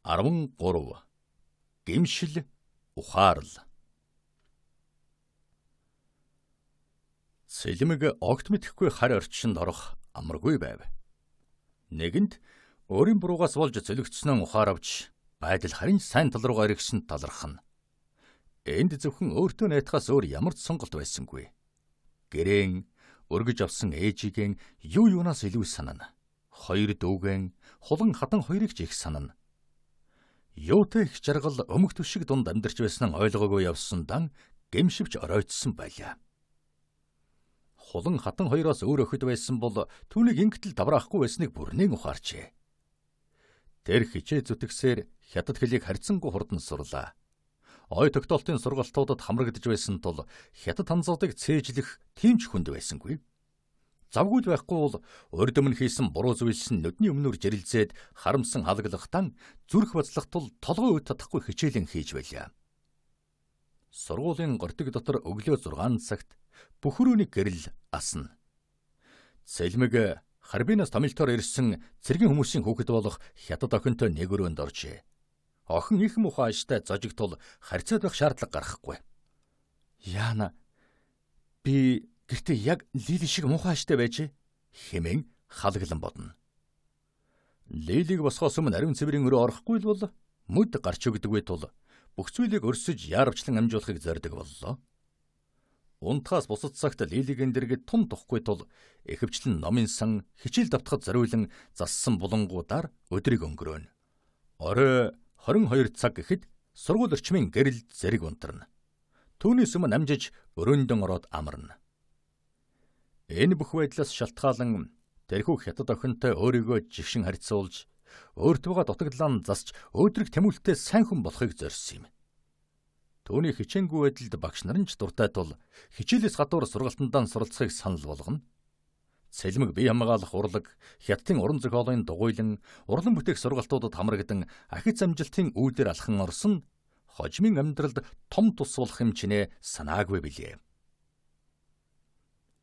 13. Гэмшил ухаарл. Цэлмэг огт мэдэхгүй харь орчинд орох амаргүй байв. Нэгэнт өөрийн буруугаас болж зөлөгдснөө ухааравч байдал харин сайн тал руугаа эргэсэн талархна. Энд зөвхөн өөртөө найтахаас өөр ямар ч сонголт байсангүй. Гэрээн өргөж авсан ээжигийн юу юунаас илүү санана. Хоёр дүүгэн хулан хатан хоёрыг ч их санана. Юутай их жаргал өмг түшиг дунд амьдарч байсан нь ойлгоогүй явсан дан гэмшивч оройтсон байлаа. Хулан хатан хоёроос өөр охид байсан бол түүнийг ингэтэл давраахгүй байсныг бүрнээ ухаарчээ. Тэр хичээ зүтгсээр хятад хэлийг харьцангуй хурдан сурлаа. Ой тогтоолтын сургалтуудад хамрагдж байсан тул хятад ханзуудыг цээжлэх тийм ч хүнд байсангүй. Завгүй л байхгүй бол урд өмнө хийсэн буруу зүйлс нь нүдний өмнөр жирэлзээд харамсан халаглахтан зүрх бацлах тул толгой үд татахгүй хичээлэн хийж байлаа. Сургуулийн гортиг дотор өглөө 6 цагт бүх өрөөний гэрэл асна. Цэлмэг Харбинаас томилтоор ирсэн цэргийн хүмүүсийн хүүхэд болох хятад охинтой нэг өрөөнд оржээ. Охин их муухай ажтай зожиг тул харьцаад байх шаардлага гаргахгүй. Яна, би гэртээ яг Лили шиг муухай ажтай байжээ хэмээн халаглан бодно. Лилиг босгоос өмнө ариун цэврийн өрөө орохгүй л бол мүд гарч өгдөггүй тул бүх зүйлийг өрсөж яарвчлан амжуулахыг зорддог боллоо. Унтахаас бусад цагт Лилигийн дэргэд тун тухгүй тул ихэвчлэн номын сан хичээл давтахад зориулан зассан булангуудаар өдрийг өнгөрөөнө. Орой 22 цаг гэхэд сургууль орчмын гэрэл зэрэг унтарна. Түүнээс өмнө амжиж өрөөндөн ороод амарна. Энэ бүх байдлаас шалтгаалan тэрхүү хятад охинтой өөрийгөө жигшин харьцуулж өөртөөгөө дутагдлаа засч өөдрөг тэмүүлэлтэй сайн хүн болохыг зорьсон юм. Түүний хичээнгүй байдалд багш нар нь ч дуртай тул хичээлээс гадуур сургалтандаа суралцахыг санал болгоно. Цэлмэг бие хамгаалах урлаг, хятадын уран зохиолын дугуйлан, урлан бүтээх сургалтуудад хамрагдан ахиц амжилтын үүдээр алхан орсон хожимын амьдралд том тус болох юм чинээ санаагүй билээ.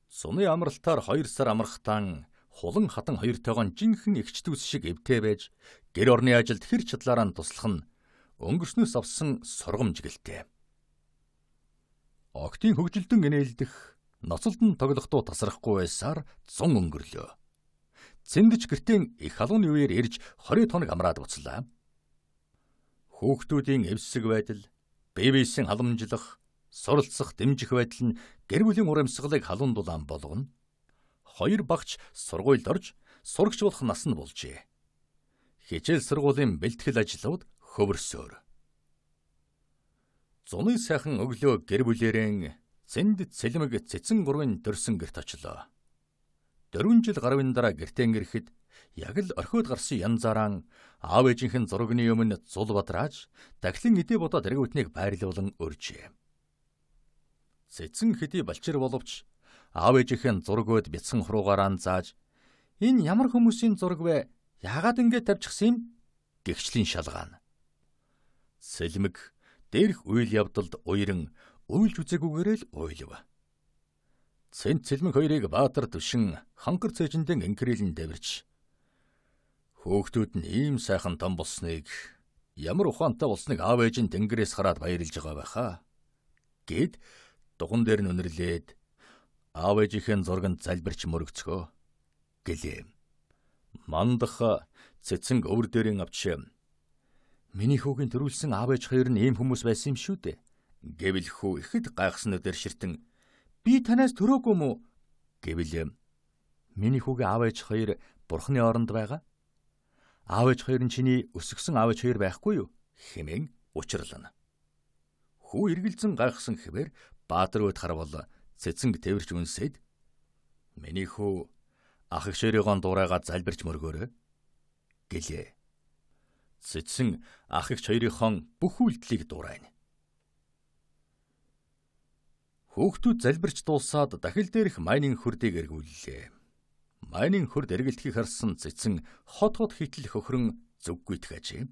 Зуны амралтаар 2 сар амрахтан хулан хатан хоёртойгоо жинхэнэ эгч дүүс шиг эвтэй байж гэр орны ажилд хэр чадлаараа нь туслах нь өнгөрснөөс авсан сургамж гэлтэй. Октын хөгжилдөн инээлдэх ноцолдон тоглохдоо тасрахгүй байсаар 100 өнгөрлөө. Цэндэж гэртээ их халууны үеэр ирж 20 хоног амраад буцлаа. Хүүхдүүдийн эвсэг байдал, бие биесийн халамжлах, суралцах, дэмжих байдал нь гэр бүлийн урамсгалыг халуун дулаан болгоно. Хоёр багч сургуульд орж сурагч болох нас нь болжээ. Хичээл сургуулийн бэлтгэл ажлууд хөвөрсөөр. Зуны сайхан өглөө гэр бүлээрэн Цэнд цэлмэг цэцэн гурвын дөрсөн гэрт очлоо. 4 жил гаруйн дараа гэртээ ирэхэд яг л орхиод гарсан янзаараа аав ээжийнх нь зургийн өмнө зул бадрааж дахлын эдээ бодоод эргүүтнийг байрлуулан өржээ. Цэцэн хэдий балчир боловч аав ээжийнх нь зургууд бяцхан хуруугаараа зааж энэ ямар хүмүүсийн зураг вэ? Яагаад ингэж тавьчихсан юм? Гэгчлийн шалгаана. Цэлмэг дээрх үйл явдалд уяран уйлж үзээгүйгээрээ л уйлав. Цэнт цэлмэг хоёрыг Баатар түшин хангар цээжиндэн инкрилэн дэвэрч хүүхдүүд нь ийм сайхан том болсныг ямар ухаантай болсныг аав ээж нь тэнгэрээс хараад баярлж байгаа байхаа гэд дуган дээр нь үнэрлээд аав ээжийнхээ зурганд залбирч мөрөгцгөө гэлээ. Мандах цэцэн өвөр дээрэн авч миний хүүгийн төрүүлсэн аав ээж хоёр нь ийм хүмүүс байсан юм шүү дээ. Гэвэл хүү ихэд гайхсан нүдээр ширтэн би танаас төрөөгүй мүү гэвэл миний хүүгийн аав ээж хоёр бурхны оронд байгаа. Аав ээж хоёр нь чиний өсгсөн аав ээж хоёр байхгүй юу хэмээн учрлана. Хүү эргэлзэн гайхсан хэвээр Баатар өөд харвал цэцэнг тэвэрч үнсээд миний хүү ах эгшээрийн дуурайгаа залбирч мөргөөрэй гэлээ. Цэцэн ах эгч хоёрынхон бүх үйлдэлийг дуурайна. Хүүхдүүд залбирч дуусаад дахил дээрх майнын хөрдийг эргүүллээ. Майнын хөрд эргэлтхийг харсан цэцэн хот хот хитл хөхрөн зүггүйтгэж ажээ.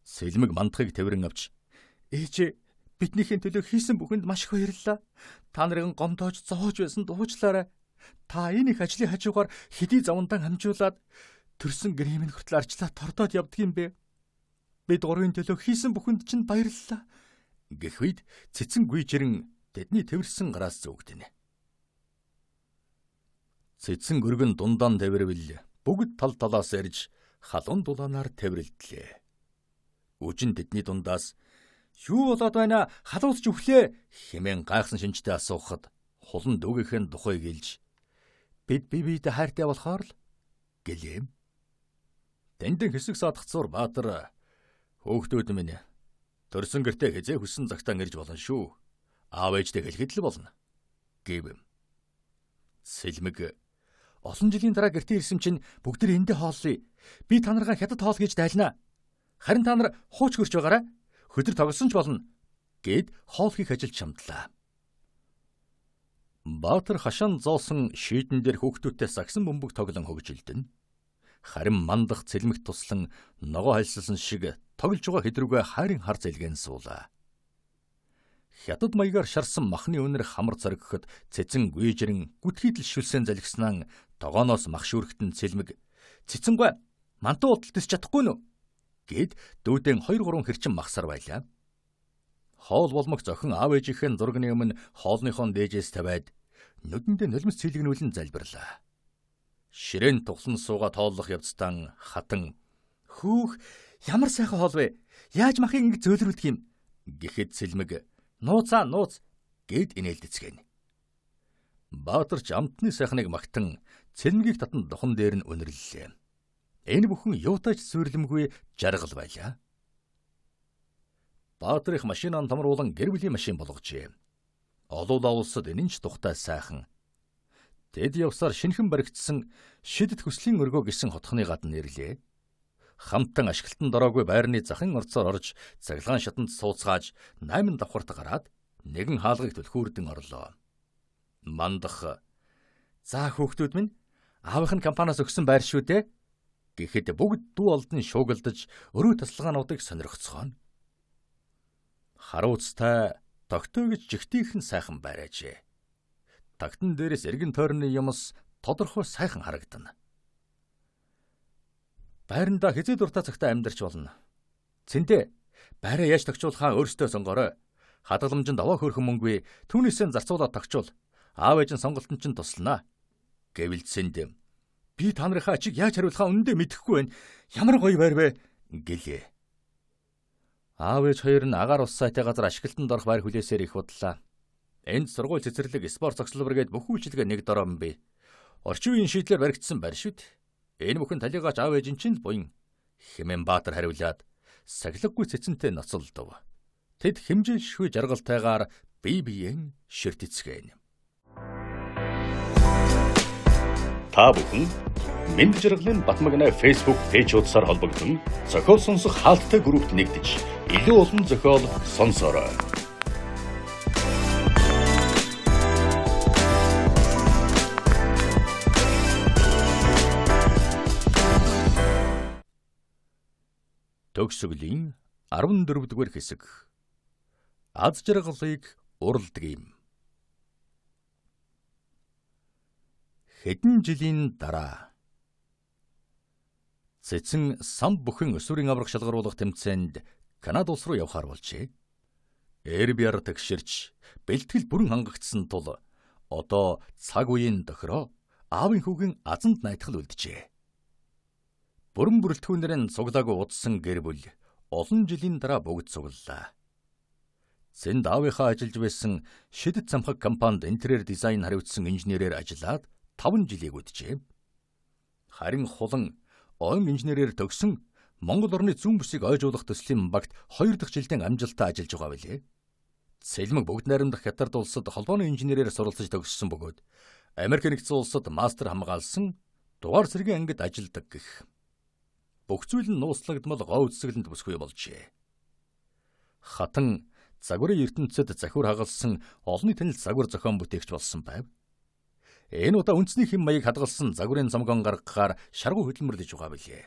Сэлмэг мандахыг тэврэн авч ээжээ биднийхэн төлөө хийсэн бүхэнд маш их баярлалаа. Та нарын гомдоож зоож байсан дуучлаарай. Та энэ их ажлын хажуугаар хэдий завандан хамжуулаад Төрсөн гэрийн минь хүртэл арчлаа тордоод явдаг юм бэ? Бид гурвын төлөө хийсэн бүхэнд чинь баярлалаа. Гэх үед цэцэн гүйжирэн тэдний тэвэрсэн гараас зүгдэнэ. Цэцэн өргөн дундаан тэвэрвэл бүгд тал талаас ирж халуун дулаанаар тэврэлдлээ. Үжин тэдний дундаас "Юу болоод байна? Халуусч өглөө" хэмээн гайхсан шинжтэй асуухад хулан дүүгийнхэн тухайг илж "Бид бие биедээ хайртай болохоор л" гэлээ. Тэндэн хэсэг саадах цуур Баатар "Хөөхтүүд минь төрсөн гэртээ хизээ хүссэн цагтаа ирж болно шүү. Аав ээжтэй хэлэхэд л болно" гэв. Сэлмэг "Олон жилийн дараа гэртээ ирсэн чинь бүгд тэр эндээ хооллоё. Би та наргаа хятад хоол гэж дайлнаа. Харин та нар хууч хөрч байгаарай. Хөдөр тоглосон ч болно" гэд хоол хийх ажилд чамдлаа. Баатар хашаан зоосон шийдэн дээр хүүхдүүдтэй сагсан бөмбөг тоглон хөгжилдөн. Харин мандах цэлмэгт туслан ногоо хальсалсан шиг тоглож байгаа хэдрүүгээ хайрын хар зэлгэн суулаа. Хятад маягаар шарсан махны үнэр хамар зоригход цэцэн гүйжрэн гүтгийдэл шүлсэн залгиснаа тогооноос мах шүүрхтэн цэлмэг "Цэцэнгүй мантан утал төсч чадахгүй нү?" гэд дүүдэн 2 3 хэрчин махсар байлаа. Хоол болмог зохин аав ээжийнхээ зурганы өмнө хоолныхоо дээжээс тавиад нүдэндээ нулимс цэлгэнүүлэн залбирлаа. Ширээн тухлан суугаад хооллох явцдаан хатан "Хөөх, ямар сайхан хоол вэ? Яаж махыг ингэж зөөлрүүлдэг юм?" гэхэд цэлмэг "Нууцаа нууц" гэд инээлдэцгээнэ. Баатар ч амтны сайхныг магтан цэлмэгийг татан духан дээр нь үнэрлэлээ. Энэ бүхэн юутай ч сүрлэмгүй жаргал байлаа. Баатар их машинаа томруулан гэр бүлийн машин болгожээ. Олуулаа улсад энэ ч тухтай сайхан. Тэд явсаар шинэхэн баригдсан шидэт хүслийн өргөө гэсэн хотхны гадна ирлээ. Хамтан ашиглалтанд ороогүй байрны захын орцоор орж цахилгаан шатанд сууцгааж 8 давхарт гараад нэгэн хаалгыг түлхүүрдэн орлоо. Мандах "За хүүхдүүд минь, аавынх нь компаниас өгсөн байр шүү дээ" гэхэд бүгд дүү олдон шуугилдаж өрөө тасалгаануудыг сонирхцгооно. Харуцтай тогтоо гэж жигтийнхэн сайхан байраажээ. Тагтан дээрээс эргэн тойрны юмс тодорхой сайхан харагдана. Байрандаа хизээ дуртай цагтаа амьдарч болно. Цэндэ байраа яаж тогтчуулахаа өөрсдөө сонгоорой. Хадгаламжинд овоо хөөрхөн мөнгөгүй түүнээсээ зарцуулаад тогтчуул. Аав ээж нь сонголтод чинь туслана. Гэвэл цэнд би та нарынхаа ачиг яаж хариулахаа үнэндээ мэдэхгүй байна. Ямар гоё байр вэ гэлээ. Аав ээж хоёр нь агаар ус сайтай газар ашиглалтанд орох байр хүлээсээр их удлаа. Энд сургууль цэцэрлэг, спорт зогсолбор гээд бүх үйлчилгээ нэг дором бий. Орчин үеийн шийдлээр баригдсан байр шүү дээ. Энэ бүхэн талигаач аав ээж нь чинь л буян хэмээн Баатар хариулаад сахилгагүй цэцэнтэй ноцолдов. Тэд хэмжээлшгүй жаргалтайгаар бие биеэн ширтэцгээнэ. Та бүхэн Мэнд жаргалын Батмагнай Facebook пэйж хуудасаар холбогдсон зохиол сонсох хаалттай группт нэгдэж илүү олон зохиол сонсоорой. Төгсгөлийн 14-р хэсэг. Аз жаргалыг уралдаг юм. Хэдэн жилийн дараа Цэцэн сам бүхэн өсвөрийн аврах шалгаруулах тэмцээнд Канада улс руу явахаар болжээ. Эрбиар тэгшэрч бэлтгэл бүрэн хангагдсан тул одоо цаг үеийн тохироо аавын хүүгийн азанд найтгал үлджээ. Бүрэн бүрэлдэхүүнээр нь цуглаагүй удсан гэр бүл олон жилийн дараа бүгд цуглалаа. Цэнд аавынхаа ажиллаж байсан шидэт самхаг компанид интерьер дизайн хариуцсан инженерээр ажиллаад 5 жилийг үджээ. Харин хулан ойн инженерээр төгсөн Монгол орны зүүн бүсийг ойжуулах төслийн багт 2 дахь жилдээ амжилттай ажиллаж байгаа билээ. Цэлмэг бүгд найрамдах Хятад улсад холбооны инженерээр суралцаж төгссөн бөгөөд Америк нэгдсэн улсад мастер хамгаалсан дугаар зэргийн ангид ажилладаг гэх. Бүх зүйл нь нууцлагдмал гоо үзэсгэлэнт бүсгүй болжээ. Хатан загварын ертөнцид захиур хагалсан олонний танил загвар зохион бүтээгч болсон байв. Энэ удаа үндэсний хэм маяг хадгалсан загварын цомгон гаргахаар шаргуу хөдөлмөрлөж байгаа билээ.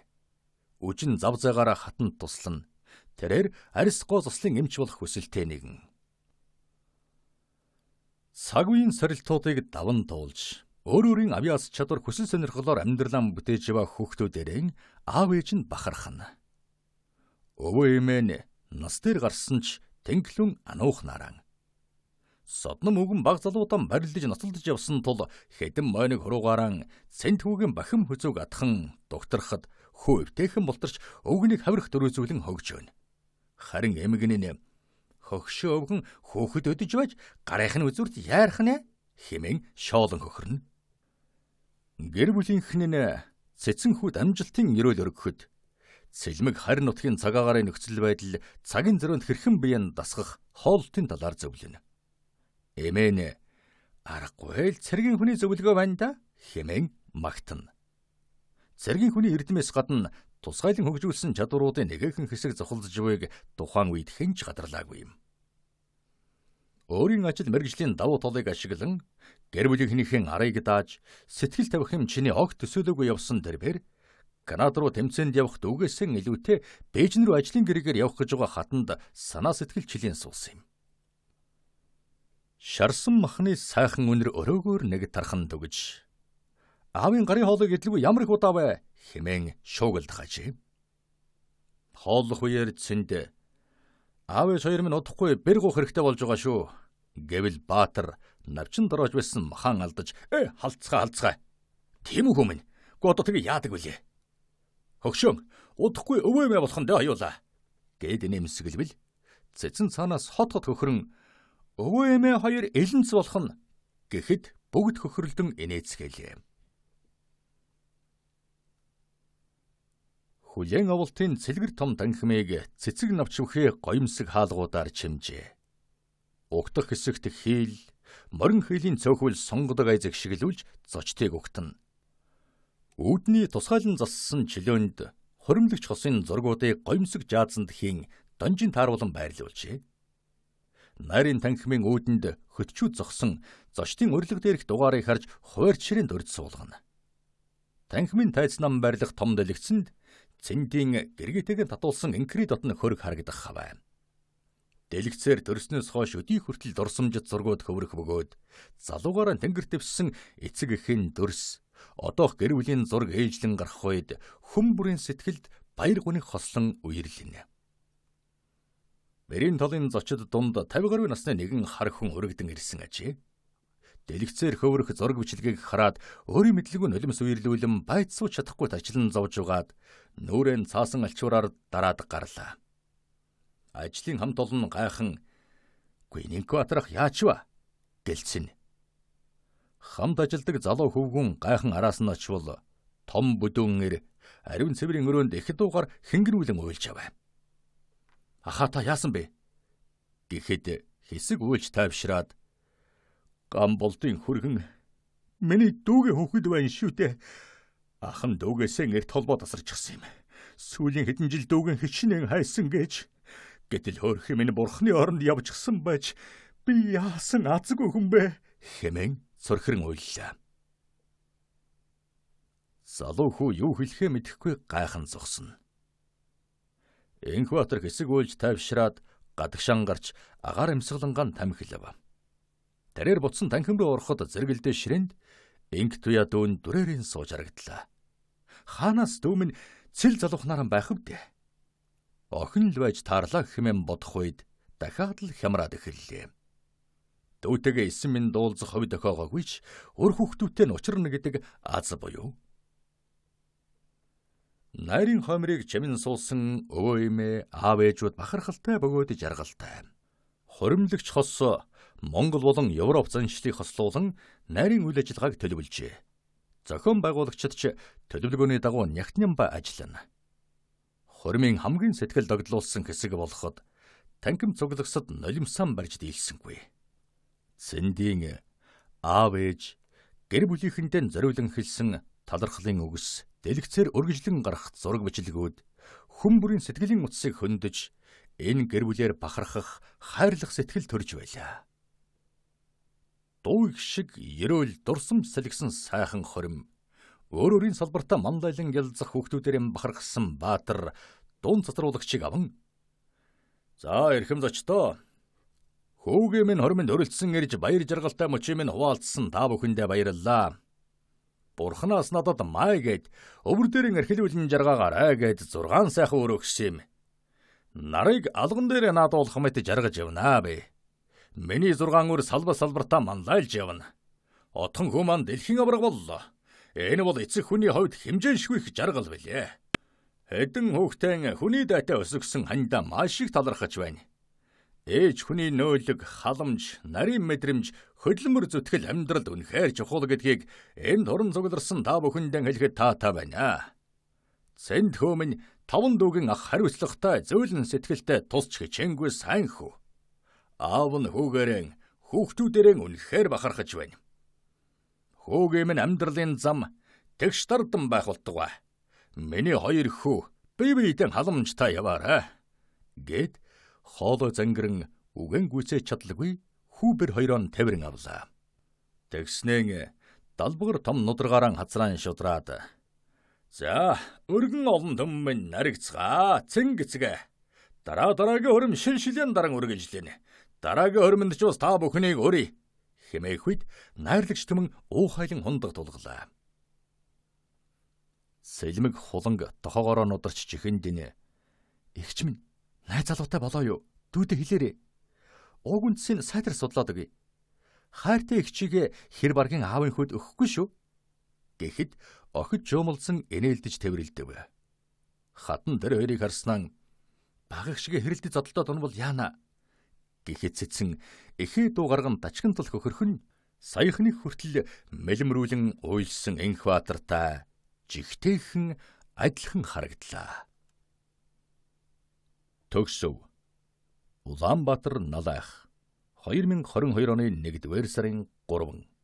Үжин зав зайгаараа хатанд туслана. Тэрээр арьс гоо заслын эмч болох хүсэлтэй нэгэн. Цаг үеийн сорилтуудыг даван туулж Өөр өөрийн авьяас чадвар хүсэл сонирхлоор амьдралаа бүтээж яваа хүүхдүүдэрээ аав ээж нь бахархна. Өвөө эмээ нь нас дээр гарсан ч тэнглүн ануухнараа. Содном үгэн баг залуудаа барилдаж ноцолдож явсан тул хэдэн мойног хуруугаараа цэнт хүүгийн бахим хүзүүг атхан дугтархад хүү эвтэйхэн болторч өвгөнийг хавирах дөрвөзүүлэн хөгжөөнө. Харин эмгэн нь хөгшөө өвгөн хөөхөд өдөж байж гарынх нь үзүрт яарах нэ хэмээн шоолон хөхөрнө. Гэр бүлийнхэн нь цэцэн хүүд амжилтын ерөөл өргөхөд цэлмэг харь нутгийн цагаагаарын нөхцөл байдал цагийн зөрөөнд хэрхэн биеэн дасгах хоолтын талаар зөвлөнө. Эмээ нь аргагүй л цэргийн хүний зөвлөгөө байна да хэмээн магтана. Цэргийн хүний эрдмээс гадна тусгайлан хөгжүүлсэн чадваруудын нэгэхэн хэсэг зохилдож буйг тухайн үед хэн ч гадарлаагүй юм. Өөрийн ажил мэргэжлийн давуу талыг ашиглан гэр бүлийнхнийхэн арыг дааж сэтгэл тавих юм чиний огт төсөөлөөгүй явсан дэрбэр Канада руу тэмцээнд явах дүүгээсээ илүүтэй Бээжин рүү ажлын гэрээгээр явах гэж байгаа хатанд санаа сэтгэл чилийн суусан юм. Шарсан махны сайхан үнэр өрөөгөөр нэг тархан түгж аавын гарын хоолыг идэлгүй ямар их удаа вэ хэмээн шуугилдах ажээ. Хооллох үеэр цэнд аав ээж хоёр минь удахгүй бэр гух хэрэгтэй болж байгаа шүү гэвэл Баатар навчин дороож байсан махан алдаж халцгаа халцгаа. Тийм үү хүмүүн. Гү одоо тэгээ яадаг вүлээ. Хөгшөөн удахгүй өвөө эмээ болох нь дээ аюулаа гэд нэмсгэлвэл цэцэн цаанаас хот хот хөхрөн өвөө эмээ хоёр элэнц болох нь гэхэд бүгд хөхрөлдөн инээцгээлээ. Хүлээн авалтын цэлгэр том танхимыг цэцэг навч бүхий гоёмсог хаалгуудаар чимжээ. Угтах хэсэгт хийл, морин хийлийн цөөхөл сонгодог айзэг шиглүүлж зочдыг угтана. Үүдний тусгайлан зассан чөлөөнд хуримлагч хосын зургуудыг гоёмсог жаазанд хийн донжин тааруулан байрлуулжээ. Нарийн танхимын үүдэнд хөтчүүд зогсон зочдын урилга дээрх дугаарыг харж хуваарч ширээнд урьд суулгана. Танхимын тайзнам байрлах том дэлгэцэнд цэндийн гэргийтэйг татуулсан инкри дотн хөрөг харагдах хавай. Дэлгэцээр төрснөөс хойш өдий хүртэл дурсамжит зургууд хөврөх бөгөөд залуугаараа тэнгэр дэвссэн эцэг эхийн дүрс одоох гэр бүлийн зураг ээжлэн гарах үед хүн бүрийн сэтгэлд баяр гуниг хослон үерлэнэ. Бэрийн талын зочид дунд 50 гаруй насны нэгэн хар хүн өргөдөн ирсэн ажээ. Дэлгэцээр хөврөх зураг бичлэгийг хараад өөрийн мэдлгүй нулимс үерлүүлэн байцсууч чадахгүй тачлан зовж угаад нүүрэн цаасан алчуураар дараад гарлаа. Ажлын хамт олон гайхан "Гүй Нинкватрах яач вэ?" гэлцэн. Хамт ажилдаг залуу хөвгүн гайхан араас нь очивол том бүдүүн эр ариун цэврийн өрөөнд их дуугаар хингэрүүлэн уйлж аваа. "Ахаа та яасан бэ?" гэхэд хэсэг уйлж тайвшраад "Гам болдын хүргэн миний дүүгийн хүүхэд байна шүү дээ. Ах нь дүүгээсээ эрт холбоо тасарчихсан юм. Сүүлийн хэдэн жил дүүгэн хичнээн хайсан гэж. Гэтэл хөөрхий минь бурхны оронд явчихсан байж би яасан азгүй хүн бэ?" хэмээн цорхирон уйллаа. Залуу хүү юу хэлэхээ мэдэхгүй гайхан зогсно. Энхбаатар хэсэг уйлж тайвшраад гадагшаан гарч агаар амьсгалангаан тамхилав. Тэрээр буцсан танхим руу ороход зэрэгэлдээ ширээнд инг туяа дүүн дүрээрэн сууж харагдлаа. Хаанаас дүүмэн цэл залуухнаараа байх вдэ? Охин л байж таарлаа хэмээн бодох үед дахиад л хямраад эхэллээ. Дүүтэйгээ 9 минь дуулзах хувь дохиогоогүй ч өр хүүхдүүдтэй нь учирна гэдэг аз буюу. Найрын хоймрыг чамин суусан өвөө эмээ аав ээжүүд бахархалтай бөгөөд жаргалтай. Хуримлагч хос Монгол болон Европ заншлыг хослуулан найрын үйл ажиллагааг төлөвлөжээ. Зохион байгуулагчид ч төлөвлөгөөний дагуу нягтнямба ажиллана. Хуримын хамгийн сэтгэл догдлуулсан хэсэг болоход танхим цуглагсад нулимсан барьж дийлсэнгүй. Цэндийн аав ээж гэр бүлийнхэндээ зориулан хэлсэн талархлын үгс дэлгэцээр өргөжлөн гарах зураг бичлэгүүд хүн бүрийн сэтгэлийн утсыг хөндөж энэ гэр бүлээр бахархах хайрлах сэтгэл төрж байлаа. Дуу их шиг ерөөл дурсамж салгисан сайхан хорим өөр өөрийн салбартаа манлайлан ялзах хүүхдүүдээр бахархсан Баатар дуун цацруулагчийг аван "За эрхэм зочдоо, хүүгийн минь хормонд өрөлдсөн ирж баяр жаргалтай мөчийн минь хуваалцсан та бүхэндээ баярлалаа. Бурханаас надад май гэд өвөр дээрэн эрхлүүлэн жаргаагаарай гэд 6 сайхан өрөөгсөн юм. Нарыг алган дээр наадуулах мэт жаргаж явнаа бэ. Миний 6 өр салба салбартаа манлайлж явна. Отхон хүү маань дэлхийн аварга боллоо. Энэ бол эцэг хүний хувьд хэмжээншгүй их жаргал билээ. Хэдэн хүүхдээ хүний дайтай өсгсөн хандаа маш их талархаж байна. Ээж хүний нөөлөг, халамж, нарийн мэдрэмж, хөдөлмөр зүтгэл амьдралд үнэхээр чухал гэдгийг энд уран цугларсан та бүхэндээ хэлэхэд таатай байна. Цэнд хөөмөн 5 дүүгэн ах хариуцлагатай зөөлөн сэтгэлтэй тусч хичээнгүй сайн хүү. Аав нь хүүгээрэн хүүхдүүдэрээ үнэхээр бахархаж байна. Хүүгийн минь амьдралын зам тэгш дардан байх болтугай. Миний 2 хүү бие биедээ халамжтай яваарай гэд хоолой зангиран үгэн гүйцээж чадалгүй хүүбэр хоёроо тавиран авлаа. Тэгснэн далбгар том нударгаараа хазраан шудраад за өргөн олон төмөн наригцгаа цэн гэцгээ. Дараа дараагийн хөрөм шин шилийн даран үргэлжлэнэ. Дараагийн хөрөмөнд ч бас та бүхнийг өрье хэмээх үед найрлагч төмөн уухайлан хундаг тулглаа. Сэлмэг хуланг тохоогоороо нударч чихэндинэ. Эгч минь найз залуутай болоо юу? Дүүдэ хэлээрэй. Уг үндсийг сайтар судлаад өгье. Хайртай эгчийгээ хэр баргийн аавын хүүд өгөхгүй шүү. Гэхэд охид жуумалсан инээлдэж тэврэлдэв. Хатан тэр хоёрыг харснаа баг их шигэ хэрэлдэж зодолдоод унвал яана гэхэд цэцэн эхээ дуу гарган дачган тул хөхөрхөн саяхны хүртэл мэлмрүүлэн уйлсан энх баатартай жигтэйхэн адилхан харагдлаа. Төгсөв. Улаанбаатар Налайх 2022 оны 1-р сарын 3.